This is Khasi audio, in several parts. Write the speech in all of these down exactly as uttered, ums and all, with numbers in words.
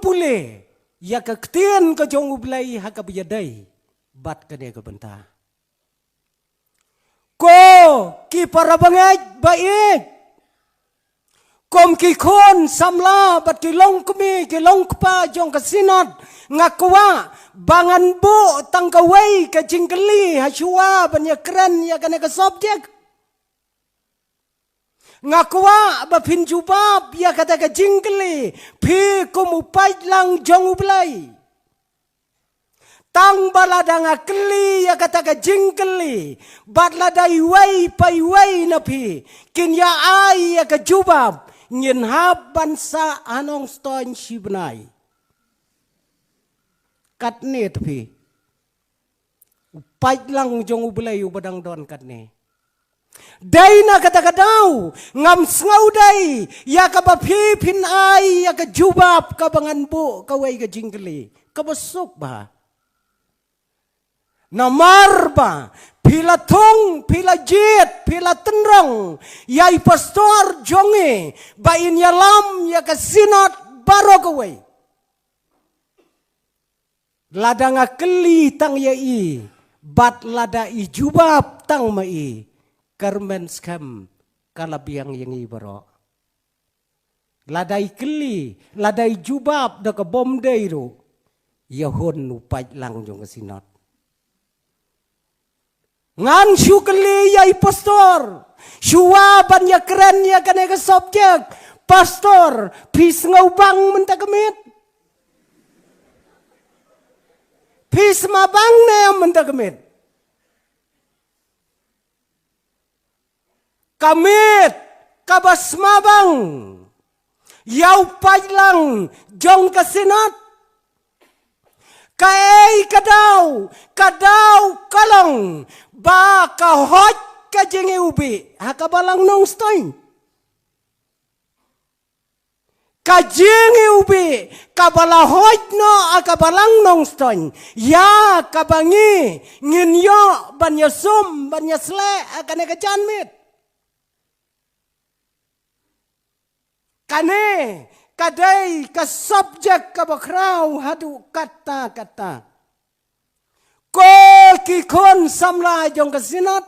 pule ïa ka ktien ka jong U Blei ha kaba ïadei bad kane ka bynta. Ko ki para bangeit ba ïeit, kum ki khun samla bad ki longkmie ki longkpa jong ka Synod, nga kwah ba ngan buh tang kawei ka jingkylli ha shuwa ban ïakren ïa kane ka subject. Nga kwah ba phin jubab ïa kata ka jingkylli, phi kum u paidlang jong U Blei. Tang ba lada nga kylli ïa kata ka jingkylli, bad lada iwei pa iwei na phi kin ïa ai ïa ka jubab, ngin hap ban sah ha Nongstoiñ shi bnai. Katne te phi, u paidlang jong U Blei uba dang don katne. Dei na kata ka daw ngam sngewdei ïa kaba phi phin ai ïa ka jubab kaba ngan buh kawei ka jingkylli kaba suk bha. Namar ba phi la thung, phi la jied, phi la tynrong ïa i pastor jong ngi ba in ïalam ïa ka Synod baroh kawei. Lada nga kylli tang ïa i, bad lada i jubab tang ma i, kyrmen skhem ka la biang ïa ngi baroh. Lada i kylli, lada i jubab da ka bym dei ruh, ïa hun u paidlang jong ka Synod. Ngan shu kylli ïa i pastor shuwa ban ïakren ïa kane ka subject. Pastor, phi sngewbang mynta ka miet? Phi sma bang ne em mynta ka miet? Ka miet kaba sma bang ïa u paidlang jong ka Synod. Kaei ka daw? Ka daw ka long ba ka hoid ka jingiwbih ha ka Balang Nongstoiñ. Ka jingiwbih kaba la hoid noh ha ka Balang Nongstoiñ, ïa kaba ngi ngin ïoh ban ïasum ban ïasleh ha kane ka janmiet. Kane ka dei ka subject kaba khraw haduh katta katta. Ko ki khun samla jong ka Synod,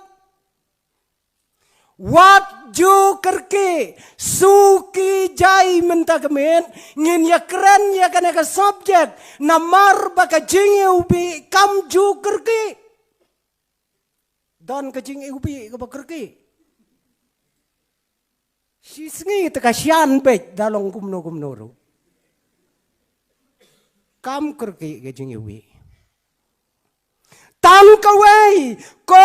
wat ju kyrkieh, suki jai mynta ka miet, ngin ïakren ïa kane ka subject, namar ba ka jingiwbih kam ju kyrkieh. Don ka jingiwbih kaba kyrkieh? Shisngi te ka shian beit da long kumno kumno ruh. Kam kyrkieh ka jingiwbih. Tang kawei, ko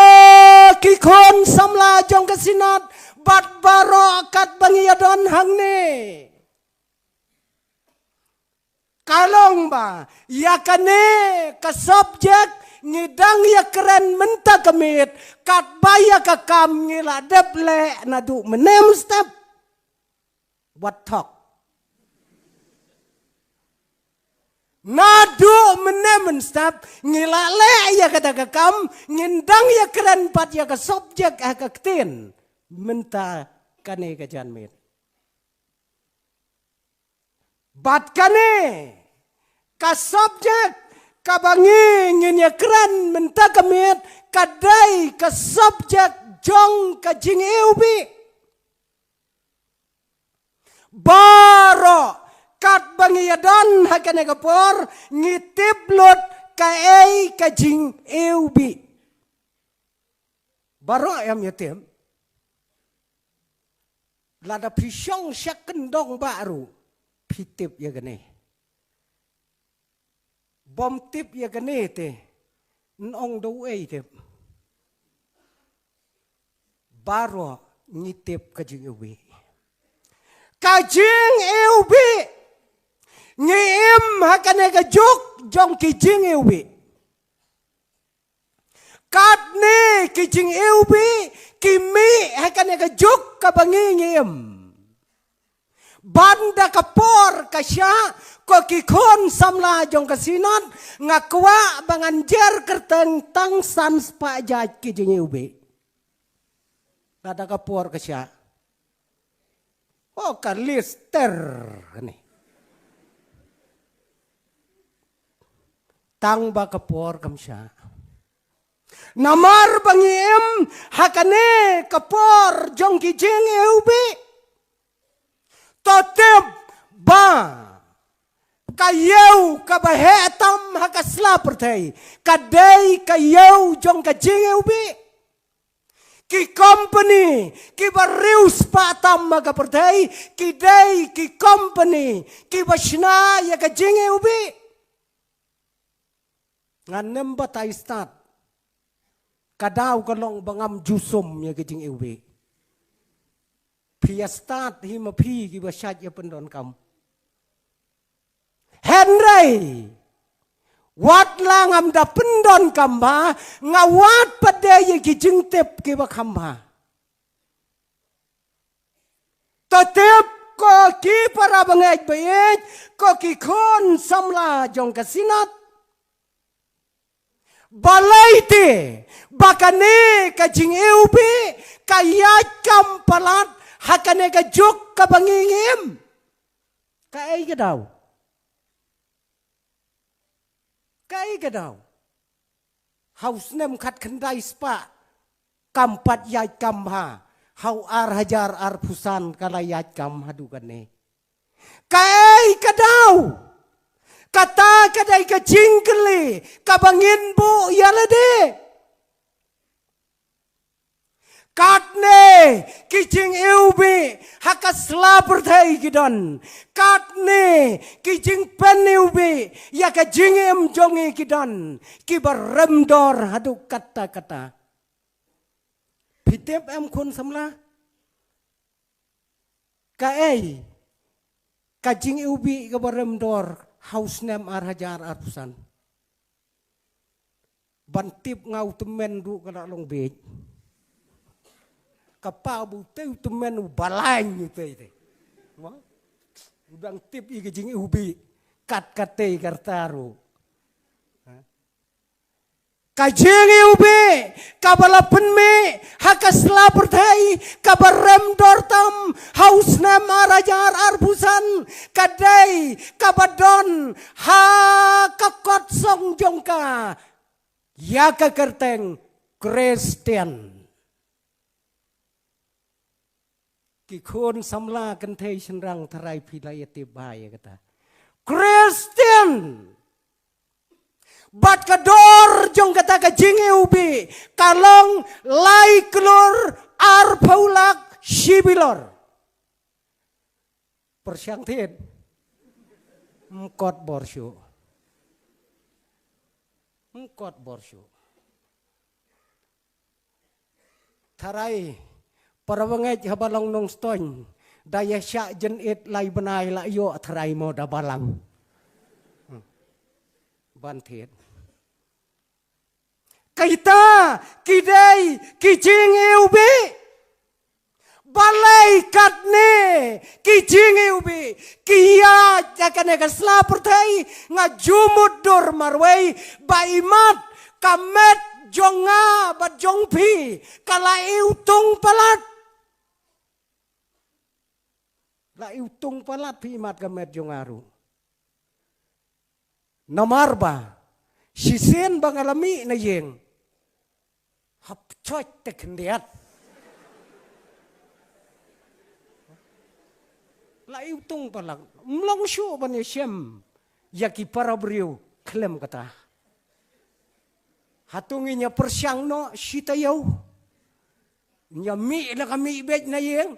ki khun samla jong ka Synod, bad baroh katba ngi ïadon hangne. Ka long ba ïa kane ka subject ngi dang ïakren mynta ka miet, katba ïa ka kam ngi la dep leh naduh mynne mynstep. Wat thok. Naduh mynne mynstep ngi la leh ïa kata ka kam, ngin dang ïakren pat ïa ka subject ha ka ktien mynta kane ka janmiet. Bad kane ka subject kaba ngi ngin ïakren mynta ka miet ka dei ka subject jong ka jingiwbih. Baroh katba ngi ïadon ha kane ka por ngi tip lut kaei ka jingiwbih. Baroh em ïa tip. Lada phi shong sha kyndong bah ruh phi tip ïa kane. Bym tip ïa kane te, nong da uei tip. Baroh ngi tip ka jingiwbih. Ka jingiwbih. Ngi im ha kane ka juk jong ki jingiwbih. Katne ki jingiwbih ki mih ha kane ka juk kaba ngi ngi im. Bad da ka por ka shah, ko ki khun samla jong ka Synod, nga kwah ba ngan jer kyrteng tang san spah jait ki jingiwbih. Lada ka por ka shah. Oh, ka list ter ne. Tang ba ka por kam shah. Namar ba ngi im ha kane ka por jong ki jingiwbih. To tip ba ka ïew kaba heh tam ha ka sla pyrthei ka dei ka ïew jong ka jingiwbih. Ki company kiba riewspah tam ha ka pyrthei ki dei ki company kiba shna ïa ka jingiwbih. Ngan nym batai stad. Ka daw ka long ba ngam ju sum ïa ka jingiwbih. Phi ïa stad hi ma phi kiba shait ïa pyndonkam. Hynrei wat la ngam da pyndonkam ba nga wad pat de ïa ki jingtip kiba kham ba. To tip ko ki para bangeit baieit, ko ki khun samla jong ka Synod. Balei te ba kane ka jingiwbih ka ïaid kam palat ha kane ka juk kaba ngi im? Kaei ka daw? Kaei ka daw? Ha u snem khatkhyndai spah kam pat ïaid kam bha. Ha u ar hajar arphew san ka la ïaid kam haduh kane. Kaei ka daw? Kata ka dei ka jingkylli kaba ngin buh ïa lade. Katne ki jingiwbih ha ka sla pyrthei ki don. Katne ki jingpyniwbih ïa ka jingim jong ngi ki don, kiba rem dor haduh katta katta. Phi tip em khun samla? Kaei ka jingiwbih kaba rem dor ha u snem ar hajar arphew san? Ban tip nga u tymmen ruh ka la long bieit. Ka pa ba u tei u tymmen u balain u tei te. Mo? U dang tip ïa ka jingiwbih kat katei ka rta ruh. Ha? Ka jingiwbih kaba la pynmih ha ka sla pyrthei kaba rem dor tam ha u snem ar hajar arphew san ka dei kaba don ha ka kot song jong ka ïa ka kyrteng Khristan. Ki khun samla kynthei shynrang, tharai phi la ïa tip bha ïa kata. Khristan. Bad ka dor jong kata ka jingiwbih ka long lai klur arphew lak shi bilor. Pyrshang thied. Mkot bor shuh. Mkot bor shuh. Tharai para bangeit haba long Nongstoiñ da ïa shah jynit lai bnai la ïoh tharai mo da balang. Ban thied. Kita ki dei ki jingiwbih. Balei katne ki jingiwbih ki ïaid ha kane ka sla pyrthei? Nga ju mutdur marwei ba imat ka met jong nga bad jong phi ka la iwtung palat. La iwtung palat phi imat ka met jong nga ruh. Namar ba shisien ba nga la mih na ïing, hap choit te khyndiat. La iwtung palat, mlong shuh ban ïashem ïa ki para briew khlem kata. Hato ngin ïa pyrshang noh shi taïew? Ngin ïa mih la ka mih beit na ïing.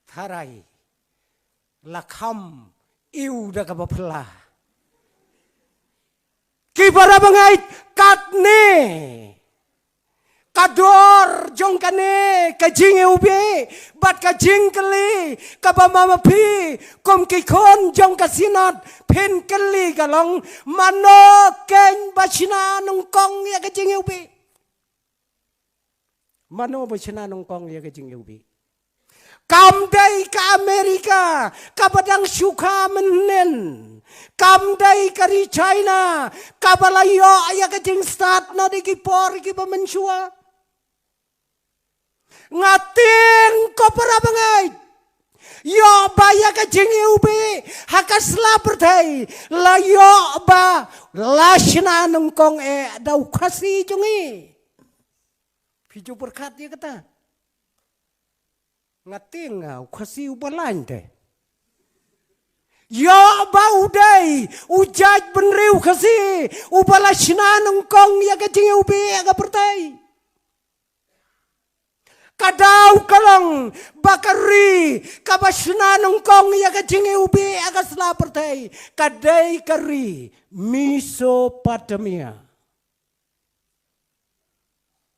Tharai la kham ïoh da kaba phylla. Ki para bangeit, katne ka dor jong kane ka jingiwbih bad ka jingkylli kaba ma ma phi kum ki khun jong ka Synod phin kylli ka long, mano keiñ ba shna nyngkong ïa ka jingiwbih? Mano ba shna nyngkong ïa ka jingiwbih? Kam dei ka America kaba dang shu kha mynhynnin. Kam dei ka ri China kaba la ïoh ïa ka jingstad na dei ki por kiba mynshuwa. Nga tieng ko para bangeit. Ïoh ba ïa ka jingiwbih ha ka sla pyrthei la ïoh ba la shna nyngkong eh da u Khasi jong ngi. Phi ju pyrkhat ïa kata? Nga tieng nga u Khasi uba lain te. Ïoh ba u dei u jaitbynriew Khasi uba la shna nyngkong ïa ka jingiwbih ha ka pyrthei. Ka daw ka long ba ka ri kaba shna nyngkong ïa ka jingiwbih ha ka sla pyrthei ka dei ka ri Mesopotamia.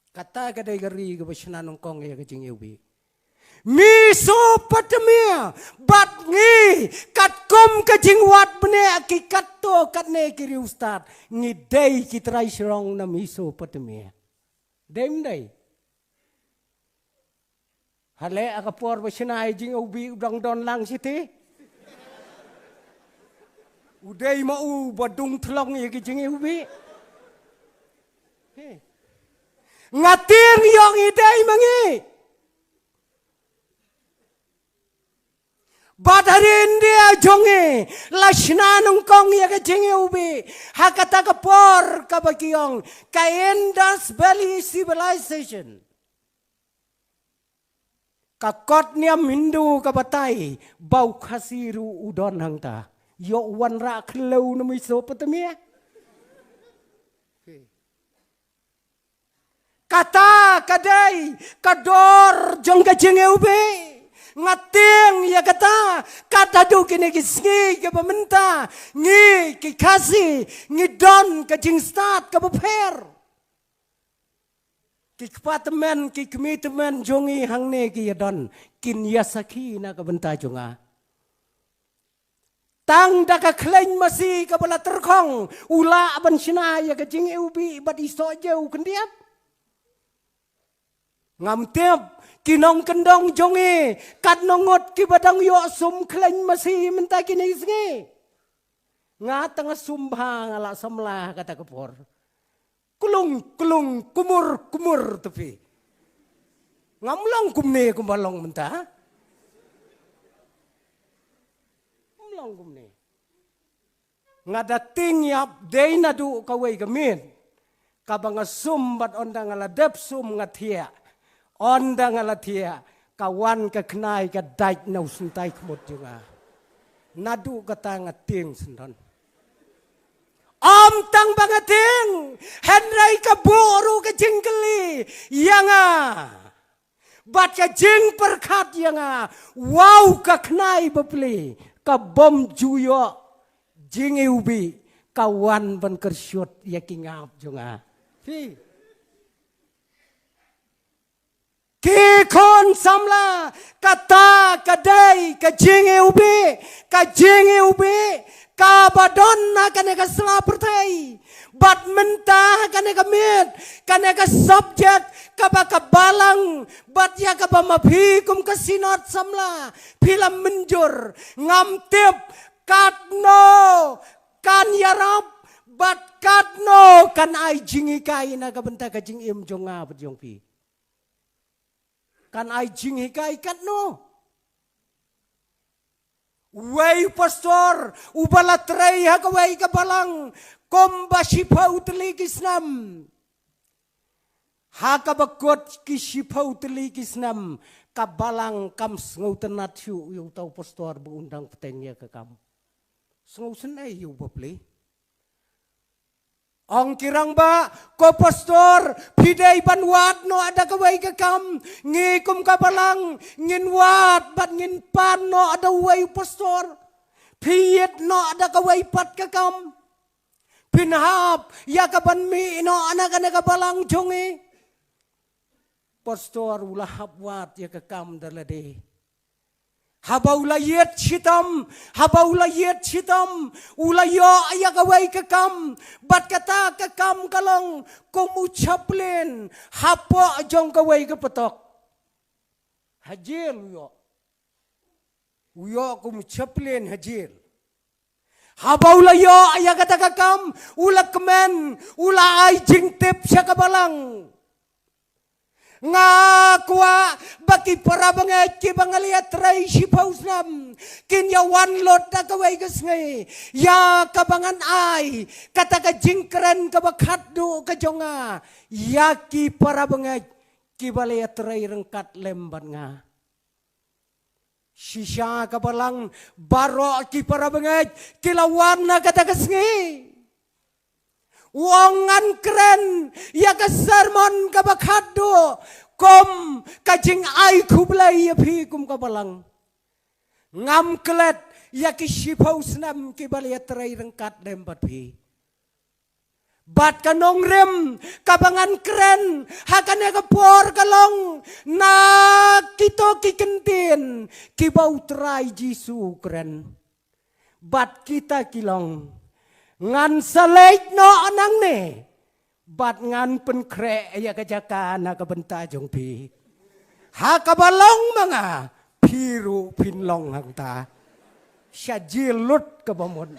Kata ka dei ka ri kaba shna nyngkong ïa ka jingiwbih. Mesopotamia, bad ngi katkum ka jingwad bniah ki katto katne ki riewstad, ngi dei ki trai shrong na Mesopotamia. Dei ym dei? Hale ha ka por ba shna ïa jingiwbih u dang don lang shiti. U dei ma u ba dung thlong ïa ki jingiwbih. He. Nga tieng ïong i dei ma ngi. Bad ha ri India jong ngi la shna nyngkong ïa ka jingiwbih ha kata ka por kaba ki ong ka Indus Valley Civilization. Ka kot niam Hindu ka batai ba u Khasi ruh u don hangta. Ïoh wanrah khyndew na Mesopotamia. Kata ka dei ka dor jong ka jingiwbih. Nga tieng ïa kata, kat haduh kine ki sngi kiba mynta ngi ki Khasi ngi don ka jingstad kaba pher. Ki kpa tymmen, ki kmie tymmen jong ngi hangne ki ïa don, kin ïa sakhi na ka bynta jong nga. Tang da ka khleiñ masi kaba la tyrkhong u lah ban shna ïa ka jingiwbih bad i soh jew khyndiat. Ngam tip ki nongkyndong jong ngi katno ngut kiba dang ïoh sum khleiñ masi mynta kine ki sngi. Nga tang nga sum bha nga la samla kata ka por. Klung klung kumur kumur te phi. Ngam long kumne kumba long mynta. Ngam long kumne. Nga da tieng ïap dei naduh kawei ka miet kaba nga sum bad ynda nga la dep sum nga thiah. Ynda nga la thiah ka wan ka khnai ka dait na u syntai khmut jong nga. Naduh kata nga tieng syndon. Ym tang ba nga tieng, hynrei ka buh ruh ka jingkylli ïa nga bad ka jingpyrkhat ïa nga, wow ka khnai bapli kabym ju ïoh jingiwbih ka wan ban kyrshut ïa ki ngap jong nga. Phi. Ki khun samla, kata ka dei ka jingiwbih, ka jingiwbih kaba don ha kane ka sla pyrthei. Bad mynta ha kane ka miet, kane ka subject kaba ka balang bad ïa kaba ma phi kum ka synod samla phi la mynjur, ngam tip katno kan ïarap bad katno kan ai jinghikai na ka bynta ka jingim jong nga bad jong phi. Kan ai jinghikai katno? Uwei u pastor uba la trei ha kawei ka balang kumba shiphew tylli ki snem. Ha kaba kut ki shiphew tylli ki snem ka balang kam sngewtynnat shuh ïa uta u pastor ba un dang bteng ïa ka kam. Sngewsynei ïa u bapli. Ong ki rangbah, ko pastor, phi dei ban wad noh da kawei ka kam, ngi kum ka balang ngin wad bad ngin pan noh da uwei u pastor. Phi ïit noh da kawei pat ka kam. Phin hap ïa ka ban mih noh na kane ka balang jong ngi. Pastor u la hap wad ïa ka kam da lade. Haba u la ïit shitom, haba u la ïit shitom, u la ïoh ïa kawei ka kam, bad kata ka kam ka long kum u chaplain hapoh jong kawei ka patok. Ha jel u ïoh. U ïoh kum u chaplain ha jel. Haba u la ïoh ïa kata ka kam, u la kmen, u la ai jingtip sha ka balang. Nga kwah ba Ki para bangeit kiba nga la ïatrei shiphew snem, kin ïa wan lut ha kawei ka sngi ïa kaba ngan ai kata ka jingkren kaba khatduh ka jong nga ïa ki para bangeit kiba la ïatrei ryngkat lem bad nga. Shisha ka balang, baroh ki para bangeit ki la wan ha kata ka sngi. U ong, ngan kren ïa ka sermon kaba khatduh kum ka jingai khublei ïa phi kum ka balang. Ngam klet ïa ki shiphew snem kiba la ïatrei ryngkat lem bad phi. Bad ka nongrim kaba ngan kren ha kane ka por ka long na kito ki kyntien kiba U Trai Jisu u kren. Bad kita ki long, ngan sa leit noh nangne bad ngan pynkhreh ïa ka jaka na ka bynta jong phi. Ha kaba long ma nga, phi ruh phin long hangta. Sha jil lut kaba mut.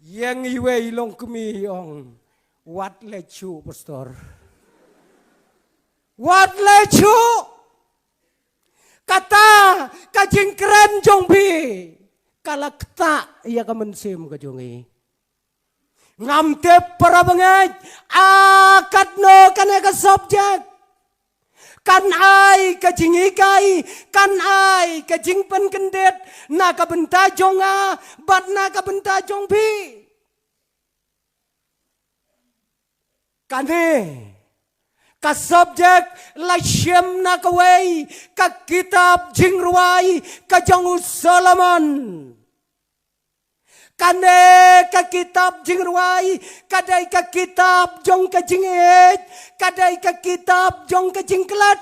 Ïeng iwei i longkmie i ong, wat leit shuh, Pastor. Wat leit shuh. Kata ka jingkren jong phi ka la ktah ïa ka mynsiem ka jong ngi. Ngam tip para bangeit, a katno kane ka subject kan ai ka jinghikai, kan ai ka jingpynkyndit na ka bynta jong nga bad na ka bynta jong phi. Kane ka subject la shim na kawei ka kitab jingrwai ka jong u Solomon. Kane ka kitab jingrwai ka dei ka kitab jong ka jingïeit, ka dei ka kitab jong ka jingklet.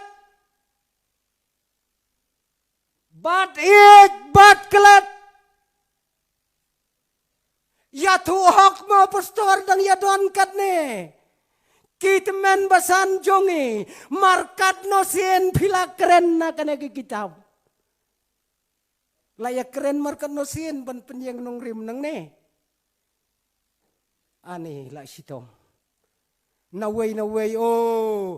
Bad ïeit bad klet. Ïathuh hok mo Pastor, dang ïa don katne ki tymmen basan jong ngi, markatno sien phi la kren na kane ka kitab. La ïa kren markatno sien ban pynïeng nongrim nangne. Ani la shitom. Nawei nawei, oh,